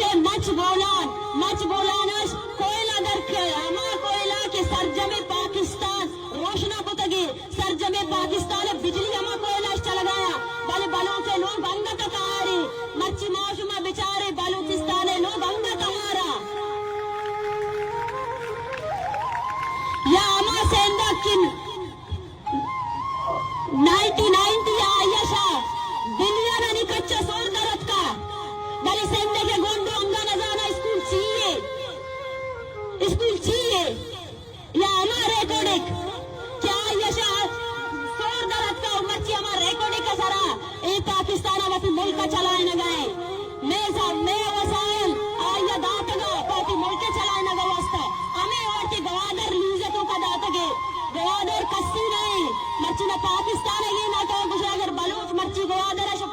مچ بولان، مچ بولان اش کوئلہ در کئے، ہما کوئلہ کہ سرجمیں پاکستان روشنا کتگے، سرجمیں پاکستان ءِ بجلی ہما کوئلہ اش چلگایا، بلے بلوچ ءِ لوگ انگت ءَ تہارے، مرچی ما شما بچارے بلوچستان ءِ لوگ انگت ءَ تہارا۔ یا ہما سیندگ کہ نائنٹی نائنٹی آئی ءَ شا بلیونانی کچ ءَ سور در اتکا، بلے سندھ ءِ گونڈو انگا نزانا اسکول چی یے؟ اسکول چی یے؟ یا ہما ریکوڈک کہ آئی ءَ شا سور در اتکا و مرچی ہما ریکوڈک ءِ سرا اے پاکستان ءَ وتی ملک ءَ چلائینگ ءَ ایں۔ مئے ز-، مئے وسائل آئی ءَ داتگ ءَ پہ وتی ملک ءِ چلائینگ ءِ واستہ۔ ہمے وڑ کہ گوادر لیز ءِ توکا داتگ ئے، گوادر کسی نہ ایں، مرچی نہ پاکستان ءَ ایں، نہ تو گوشے اگر بلوچ مرچی گوادر ءَ شہ